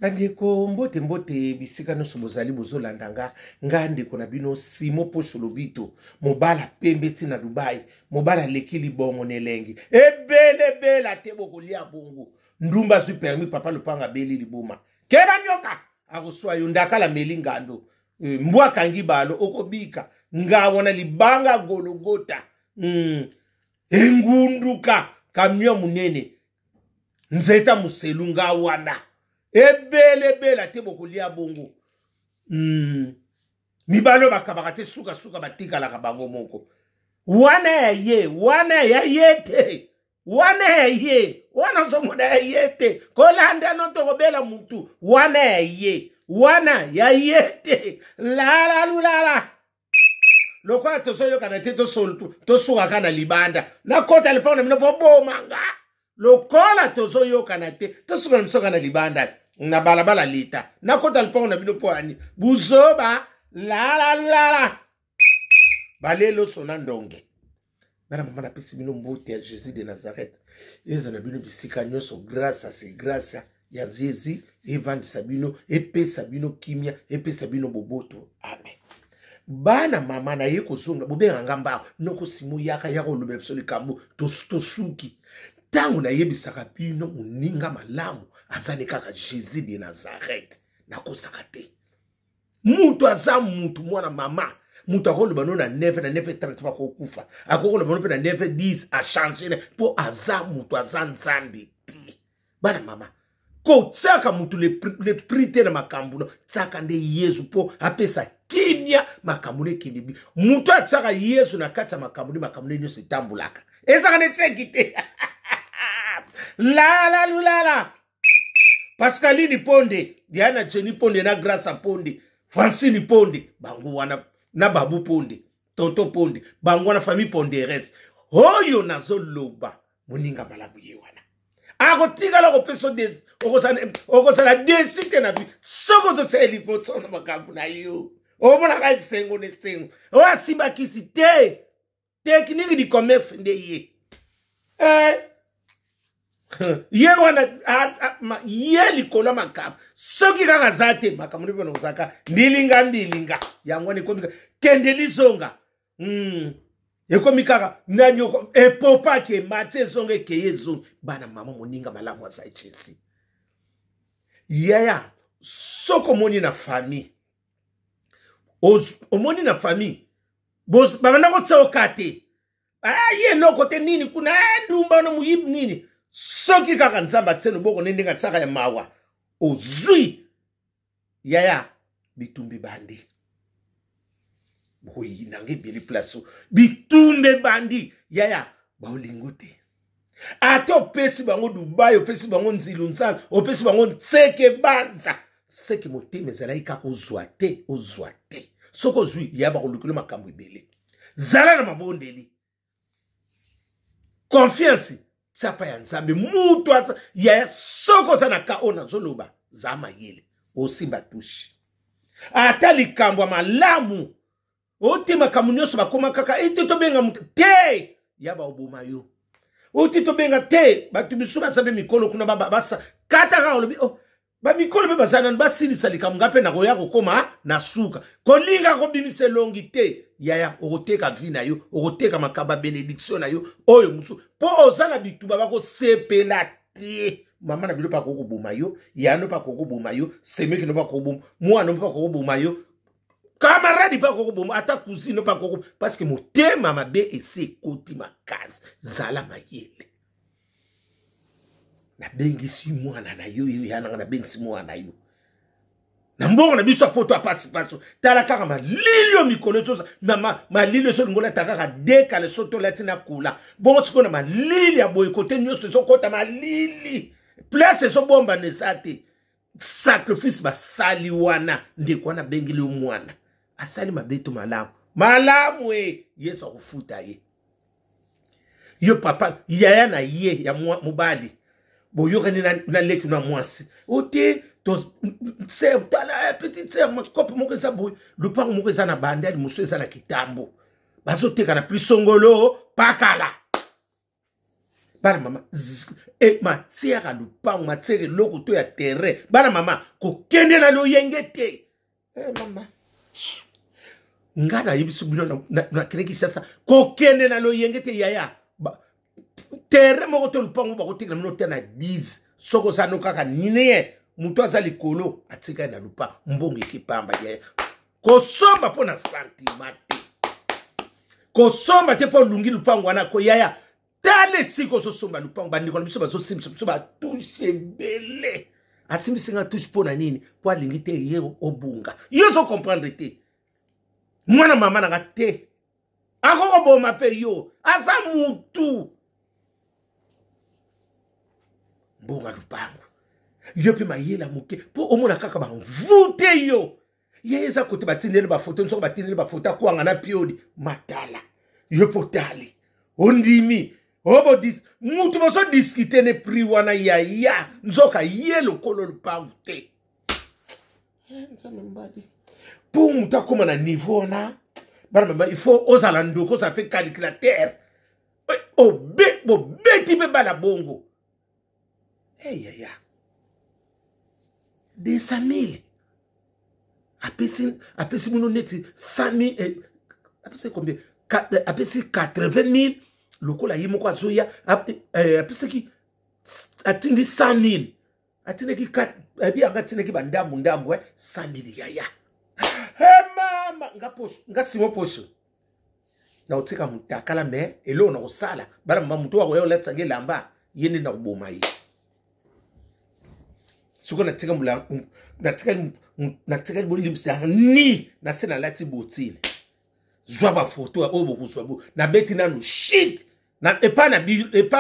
Bandeko, mbote mbote bisika nyonso bozali bozolanda nga, nga ndeko na bino Simo Posho Lobito, mobala pembe ti na Dubai, mobala aleki libongo na elengi ebelebela te, bokolia bongo. Ndumba azwi permis, papa lopanga abeli liboma, keba nyoka akoswa yo, ndakala meli ngando, eh, mbwa akangi balo, okobika nga wana libanga gologota, engunduka kamion monene nzeta moselu nga wana ebelebela te, bokolia bongo. Mibali oyo bakabaka te, sukasuka batikalaka bango moko. Wana ya ye, wana ya ye te, wana ya ye, wana ozomona ya ye te, kolanda no tokobela mutu. Wana ya ye, wana ya ye te, lalalulala lokola tozoyokana te, tosukaka na libanda, nakota lipango na bino mpo boma nga. Lokola tozoyokana te, tosuka na biso kaka na libanda na balabala leta, nakota lipango na bino mpo ani buzoba. Lalalala baleloso na ndonge. Bana mama, napesi bino mbote ya Jésus de Nazareth, eza na bino bisika nyonso. Grâce se grâce ya Jésus evandisa bino, epesa bino kimia, epesa bino boboto. Amen. Bana mama, naye kozonga, bobenga nga mbango noko Simo, yaka yaka olobela biso likambo. Tosuki ntango nayebisaka bino moninga malamu azali kaka Jésus de Nazareth. Nakosaka te, mutu aza mutu. Mwana mama, mutu akoloba no na 9 na 9 30 bakokufa, akokoloba no mpe na 9 10 achange, mpo aza mutu, aza Nzambe te. Bana mama, kotiaka mutu le prix te na makambo no, tiaka nde Yesu mpo apesa kimia, makambo no ekende bi. Mutu atiaka Yesu na kati ya makambo nde makambo nde nyonso etambolaka, ezaka na echeki te. Lala lulala Pascaline Ponde, Diana Jenny Ponde na Grace Ponde, Francine Ponde, bango wana na Babu Ponde, Tonton Ponde, bango wana famille Ponderes. Oyo nazoloba moninga malamu ye wana akotikala kopesa, okozala desi te na bi soki ozosala liboso na makambo na yo, omonaka esengo na esengo. Oyo asimbakisi te technique du commerce nde ye, eh. Ye wana ye likolo ya makambo, soki kaka aza te, makambo nde mpona kozalaka mbilinga mbilinga. Yango wana ekomi kende lizonga. Ekomi kaka nani epopaki emati ezonga ekeye ezongi. Bana mama, moninga malamu aza Jésus. Yaya, soki omoni na famille, omoni na famille babanda kotia oka te, ye eloko te, nini kuna, ndumba wana, moyibi nini, soki kaka Nzambe atie loboko nde ndenge atiaka ya mawa, ozwi yaya, bitumba ebandi, boyinanga ebele place, bitumba ebandi. Yaya, baolingo te, ata opesi bango Dubai, opesi bango nzilu nzala, opesi bango ntseke banza seke, motema ezalaki kaka ozwa te, ozwa te. Soki ozwi ya, bakolukela makambo ebele. Zala na mabondeli, confiance tiapa ya Nzambe. Mutu aza yaya, soki oza na ka oyo nazoloba, za mayele, osimba touche ata likambo ya malamu ote. Makambo nyonso bakoma kaka ete tobenga moto te, ya baoboma yo ote, tobenga te. Bato misusu baza mpe mikolo kuna, basa kata kaka olobi, oh, bamikolo mpe baza nanu, basilisa likambo, nga mpe nakoya kokóma na suka. Kolinga kobimisa elongi te yaya, okoteka vie na yo, okoteka makambo ya bénédiction na yo oyo mosusu, mpo oza na bituba, bakosepela te. Mama na bino mpe akoki koboma yo, yano mpe akoki koboma yo, semeki no mpe akoki koboma mwana mpe akoki koboma yo, camarade mpe akoki koboma, ata cousine mpe akoki, parce que motema mabe esi ekoti makasi. Zala mayele. Nabengisi mwana na yo, yo ya nanga, nabengisi mwana na yo na mbongo na biso ya poto ya pasipasi. Tala kaka malili oyo mikolo ezoza, malili ezolinga olata kaka dekale, so tolati na kula bongo. Sikoyo na malili ya boye, kote nyonso ezokota malili, place ezobombana eza te. Sacrifice basali wana, ndeko wana abengeli yo mwana, asali mabe to malamu? Malamu e, Yesu akofuta ye. Yo papa, yaya na ye ya mobali, boyokani na leki na mwasi ote, sœur, tala eh, petite sœur, kope moko eza boye, lopango moko eza na bandali, mosusu eza na Kitambo, bazoteka na prix songolo pakala. Bana mama, e matière ya lupango, matière eloko to ya terrain, bana mama, kokende na loyenge te. Eh, mama, nga nayebisi bino nakende Kinshasa, kokende na loyenge te yaya. Terrain moko to lupango bakotekela bino te na 10, soki oza no kaka nie moto aza likolo atikali na lupa, mbongo ekipamba yaya. Kosomba mpo na sentiment te, kosomba te mpo olungi lupango wana koyaya. Tala esika ozosomba lupango, bandeko na biso bazosimbisa biso batushe ebele. Asimbisi nga tushe mpo na nini? Mpo alingi te ye obunga. Yo ozokomprendre te, mwana mama na nga te, akokoboma mpe yo, aza mutu. Mbongo ya lupango yo mpe mayela moke mpo omona kaka bamvute yo ye eza kote batindeli bafoto, nzoko batindeli bafoto akwanga na piodi matala yo mpo otali ondimi obo mutu bozodiskite ne prix wana yaya, nzoka ye lokolo lupangu te. Eh, nzambe mbadi mpo moto akóma na niveau wana, bana mama, il faut ozala ndoki, ozala mpe calculateur, eh, bobeti mpe bana bongo. Hey, yaya, 200 000 apesi, apesi bino neti 100 000, eh, apesi combien? Eh, apesi 80 000 lokola ye moko azoya, eh, apesaki, atindi 100 000, atindaki, abi yanga atindaki bandambu ndambu, eh, 100 000 yaya. Hey, mama nga poso, nga simo poso nakotika motakala, me eloko nakosala, bana mama, moto akoya kolatisa nga elamba, ye nde nakoboma ye. Sikoyo natikali bolimbisa ni na se, nalati botine, zwa bafoto oyo bokozwa bo, nabeti nanu shit epai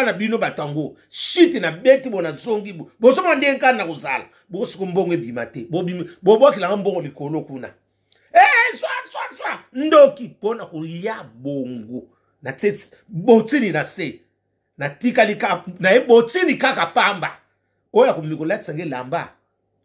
na bino bato yango shit, nabeti bo, nazongi bo, bozomona ndenge kani na kozala bokosiko, mbongo ebima te, bobwakelanga mbongo likolo kuna. Eh, zwa zwa zwa ndoki mpo na koya bongo, natie botini na se, natikali naye botini kaka pamba. Oyo akomiki kolatisa nga elamba,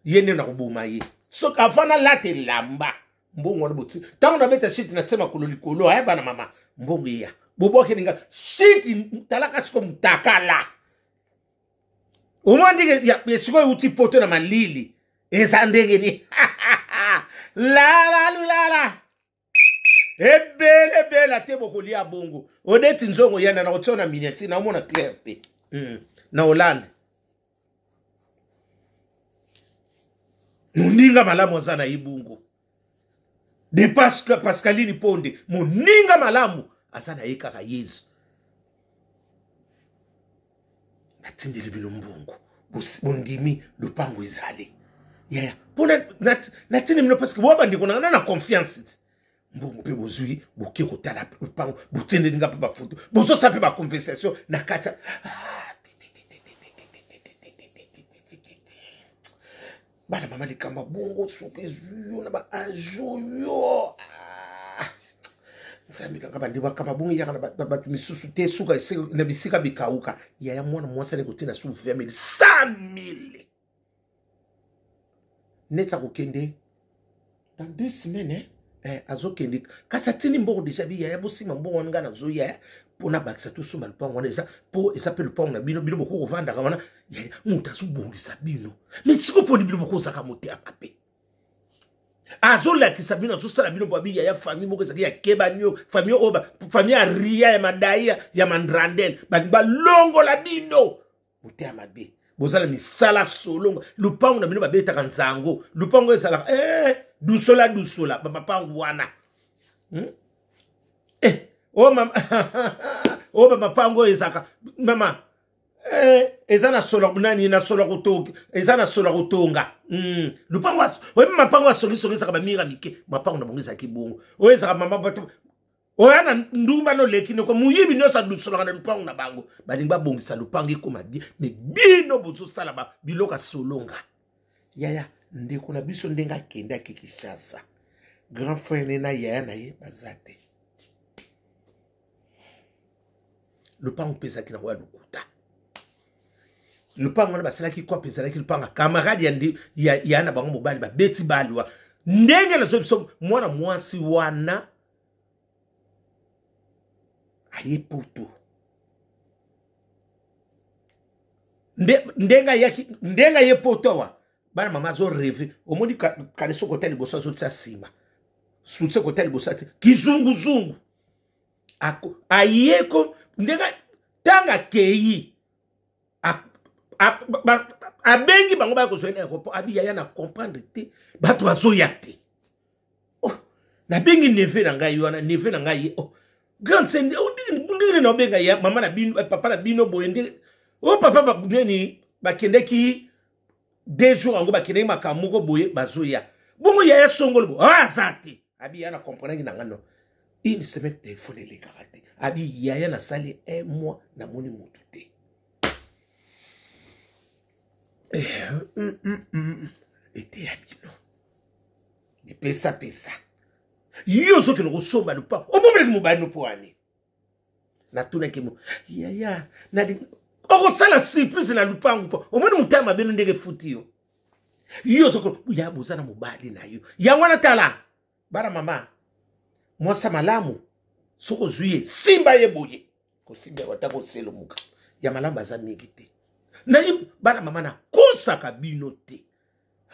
ye nde nakoboma ye. Soki avant nalata elamba, mbongo wana boti, ntango nabeta shiti, natie makolo likolo, aya bana mama, mbongo eya, bobwakeli nga shiti. Talaka siko mutakala omwa ndenge sikoyo euti poto na malili, eza ndenge ni lalalulala ebele ebele te, bokolia bongo. Odeti nzongo yanda na kotia na miniature, naomona clair te. Na Hollande, moninga malamu aza na ibungu de Pascaline Ponde, moninga malamu aza na ye kaka Yesu. Natindeli bino mbongo, bondimi lopango ezali yaya, mpo natindi bino parce que boa bandeko na nga na confiance ti mbongo mpe bozwi, boke kotala lopango, botindeli nga mpe bafoto, bozosala mpe baconversation na kati. Ah, bana mama, likambo ya bongo soki ezwi yo na baage oyo, ah, nzambe nanga, bande bakama bongo eyaka na bato misusu te, suka na bisika bikauka yaya. Mwana mwasi ani kotina su 20 000, 100 000 neti akokende dans 2 semaines, eh? Eh, azokende kasi atindi mbongo deja bi yaya, bosima mbongo wana, ngai nazoya mpo nabakisa tosomba lupango wana, eza mpo eza mpe lupango na bino, bino bokoki kovandaka wana yaya. Moto azobongisa bino, mais siko mponi bino bokozaka motema mabe? Azolakisa bino, azosala bino babi yaya, famille moko ezalaki ya kebani oyo, famille oyo, famille ya ria, ya madai, ya mandrandel, balingi balongola bino motema mabe. Bozala misala solongo, lupango na bino babetaka nzango, lupango ezalaka eh, dusola dusola bamapangu wana, Eh, oh, mama oyo bamapango oyo ezalaka mama, eh, eza na solo nani, na solo kotonga, eza na solo kotonga. Lupango oyebi mapango ya songisongi ezalaka bamira mike, mapango na bango ezalaki bongo, oyo ezalaka mama, bato oya na ndumba noleki noko moyibi nyonso adusolaka na lupango na bango. Balingi babongisa lupango ekoma bien, mais bino bozosala biloko ya solonga yaya. Ndeko na biso ndenge akende ake Kinshasa, grand frère ne na yaya na ye baza te. Lupango mpe ezalaki nango ya lokuta. Lupango wana basalaki kwape, ezalaki lupango ya camarade ya, ya na bango mobali, babeti balwa ndenge nazo biso. Mwana mwasi wana aye poto. Ndenge ayaki, ndenge aye poto awa, bana mama azo reve. Omoni kaleso kota liboso azotia nsima, soutien kota liboso ati kizunguzungu. Ayeko ndenge ntango akei, abengi bango baya kozwa ye na aéroport. Abi yaya, na comprendre te, bato bazoya te. Oh, nabengi neveu na ngai wana, neveu na ngai ye. Oh, grande sœur, ndenge nini naobenga ya mama na bino, papa na bino boye? Ndenge o oh, papa nini bakendeki 2 jours yango, bakendeki makambo moko boye, bazoya bongo. Yaya songolo bo ah, aza te. Abi ya na comprendaki na ngai no une semaine, telefone elekaka te. Abi yaya, nasali un mois, namoni motu te. Eh, Eteya bino lipesapesa. Yo ozokende kosomba lupango, obomelaki mobali no mpo ani? Natunaki mo yaya, okosala surprise na lupango mpo omoni motema mabe no ndenge efuti yo. Yo ozoko ya boza na mobali na yo. Yango wana, tala bana mama, mwasa malamu, soki ozwi ye, simba ye boye, kosimba yango ata koselumuka ya malamu aza mingi te. Naye bana mama, nakosaka bino te.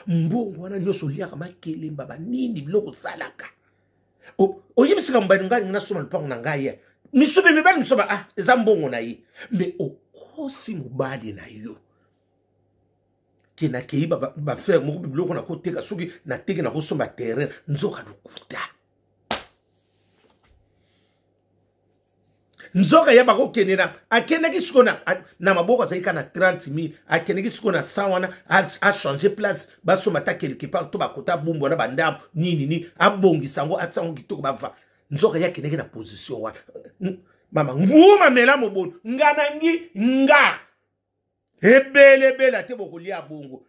Mbongo wana nyonso oliaka, makelemba, banini, biloko osalaka, oyebisaka mobali, ngai alingi nasomba lopango na ngai ye. Misubi mibali mosusu ba ah, eza mbongo na ye, me okosi mobali na yo ke nakei bafere moko biloko nakoteka, soki nateki nakosomba terrain. Nzoka lokuta. Nzoka ye bakokende na akendaki sikoyo na maboko, azalaki kaka na 30 000. Akendaki sikoyo na 100 wana, achange place, basomba ata quelque part to bakota bumbu wana, bandambo nini nini, abongisa yango, atia yango kitoko, bava. Nzoka ye akendaki na position wana. Mama nguma mela mobono nga na ngi nga ebelebele ate bokolia bongo.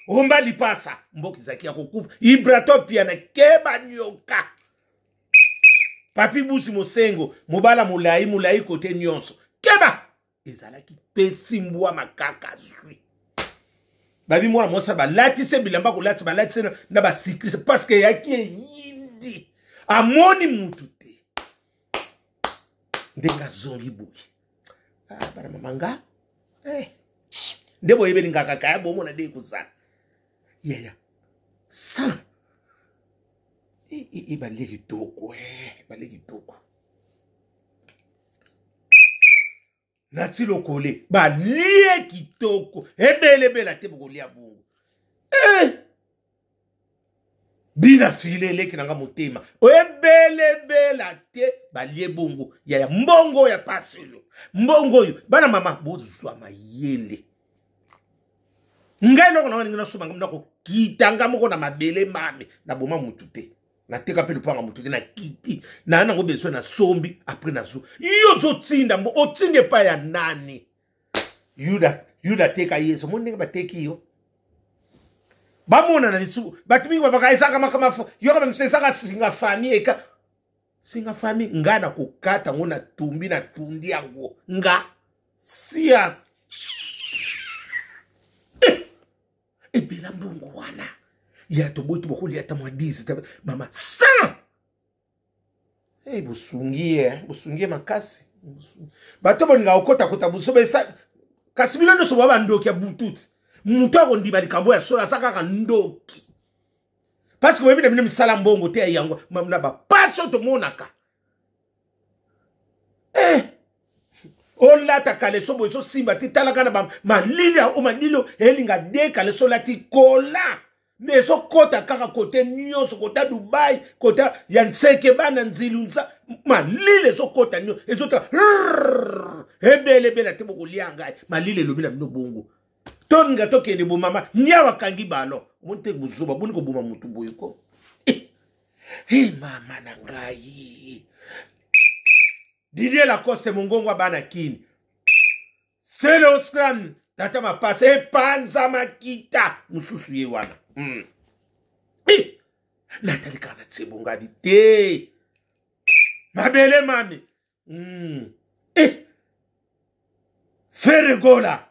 Omba lipasa mboka ezalaki ya kokufa. Ibrato piana keba nyoka papi busi mosengo mobala molai molai kote nyonso keba ezalaki pesi mbwa makaka zwi babi mwana mwasi balatise bilamba kolatisa, balatise na bacycliste parce que eyaki eyindi, amoni mutu te. Ndenge azongi boye, ah, bana mama nga eh. Nde boyebeli nga kaka ya bomona nde ekozala yaya sans balie kitoko, eh, balie kitoko nati lokole, balie kitoko ebelebela te, bokolia bongo eh! Bina file eleki na nga motema ebelebela te, balie bongo yaya. Mbongo ya pasi oyo, mbongo oyo, bana mama, bozwa mayele. Ngai eloko na nga ndenge nasomba ngai, nakokita nga moko na mabele mame, naboma mutu te, nateka mpe lopanga motu te, nakiti na nango besoin, nasombi, après nazo. Yo ozotinda mbo otinda epai ya nani? Yuda, Yuda ateka Yesu. Omoni ndenge bateki yo, bamonana lisusu. Bato mingi babaka ezaka makambo yoka bamisa ezaka singa famille, eka singa famille. Nga na kokata yango, natumbi, natundi yango nga sia eh! Ebela mbongo wana ya toboyi, bokolia ata mwa 10 mama 100. Hey, bosungi ye, bosungi ye makasi. Bato bolinga kokotakota buzoba esa, kasi bino nyonso boa bandoki ya bututi. Moto akondima likambo ya solo aza kaka ndoki, parce que boyebi na bino misala mbongo te ya yango na bapasi oyo tomonaka. Eh! Olata kaleso boye, ezosimba te. Talaka na malili o malili elinga de kaleso olati kola me ezokɔta kaka kote nyonso, kota Dubai, kota ya nseke, bana nzilu nza malili ezokɔta nyonso, ezota ebele ebele ate bokolia ngai. Malili elobi na bino bongo, toninga tokende bomama niawa akangi balo. Omoni te buzoba boni koboma motu boye ko? Eh, eh, mama na ngai Didier Lacoste, mongongo ya bana Kini, Selo Scram, tata mapasa epanza makita mosusu ye wana. Eh, natali kaka na tsebongadi te, mabele mami. Eh, Ferregola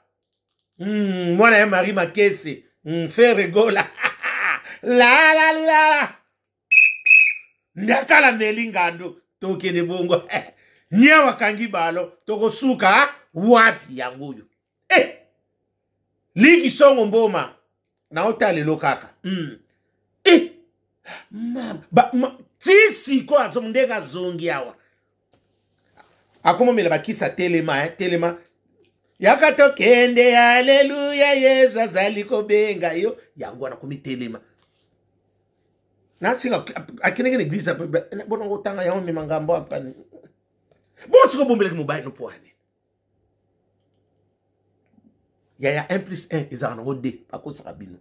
mwana ya Marie Makese, Ferregola la la la la ndakala meli ngando, tokende bongo. Niawa akangi balo, tokosuka wapi? Yango oyo eh! Liki songo mboma naotala lelo kaka. Eh, mama ba, ma, ti sikoyo azo ndenge azongi awa akomomela bakisa telema eh, telema yaka tokende aleluya yesu azali kobenga yo yango wana komi telema nasika akendeke na eglise bona kotanga yango mema ngambo apa bosika obombelaki mobali no mpo wane yaya 1 plus 1 ezalaka nango 2 bakosaka bino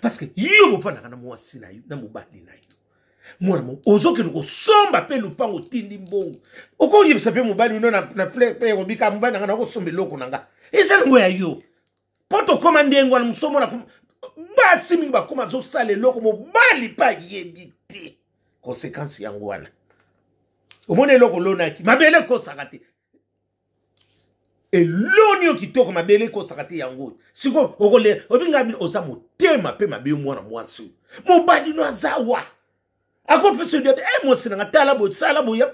parce que yo bofandaka na mwasi na yo na mobali na yo mwana moko ozokende kosomba mpe lopango otindi mbongo okoyebisa mpe mobali no na fleur mpe obika mobali na nga nakosomba eloko na nga eza nango ya yo mpo tokóma ndenge wana mosu omona basi mingi bakóma azosala eloko mobali mpe ayebi te conséquence yango wana omoni eloko olonaki mabele ekosaka te eloni yo kitoko mabele ekosaka te yango oyo sikoyo okolela obinga bino oza motema mpe mabe yo mwana mwasi oyo mobali no aza wa akopesa yo diabe e mwasi nanga tala boye sala boye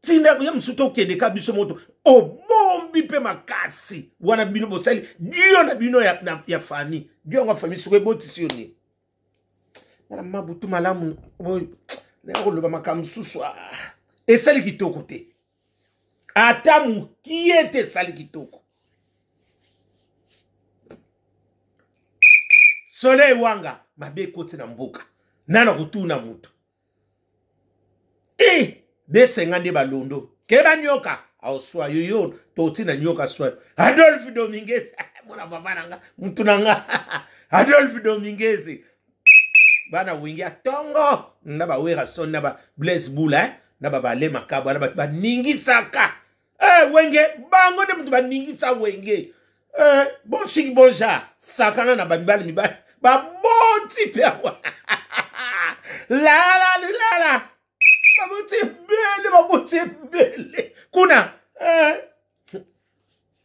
tinda ya mosusu tokende ka biso moto obombi mpe makasi wana bino bosali dio na bino ya, na, ya famille dio yango ya famille sikoyo ebotisi yo nini mwana mabutu malamu oyo naya koloba makambo mosusu ah, esali kitoko te ata mokie te esali kitoko soleil wanga mabe ekoti na mboka nana kotuna moto e eh, besenga nde balondo keba nyoka aoswa yo yo toti na nyoka swa adolphe dominguez mwana papa na nga mutu na nga adolphe dominguez bana wenge ya tongo na ba werason na ba blaise bula eh? na ba bale makabo na bato baningisaka eh, wenge bango nde moto baningisa wenge eh, bon chic bon genre sakana na bamibali mibali baboti mpe awa lala lilala baboti ebele baboti ebele kuna eh.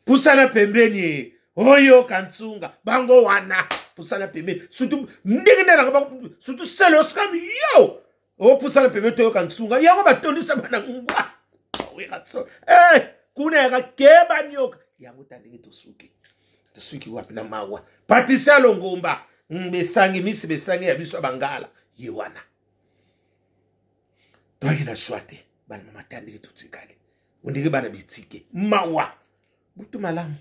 pusana pembeni oyoka nsunga bango wana pusana pembeni surtout ndenge nde naka surtout sele osikami yo opusana pembeni toyoka nsunga yango batondisa bana ngwa oyeka eh, kuna yaka keba nyoka yango ta ndenge tosuki tosuki wapi na mawa patricia longomba besangi misi besangi ya biso ya bangala ye wana toyaki na shwa te bana mama ta ndenge totikali ondenge bana bitike mawa butu malamu.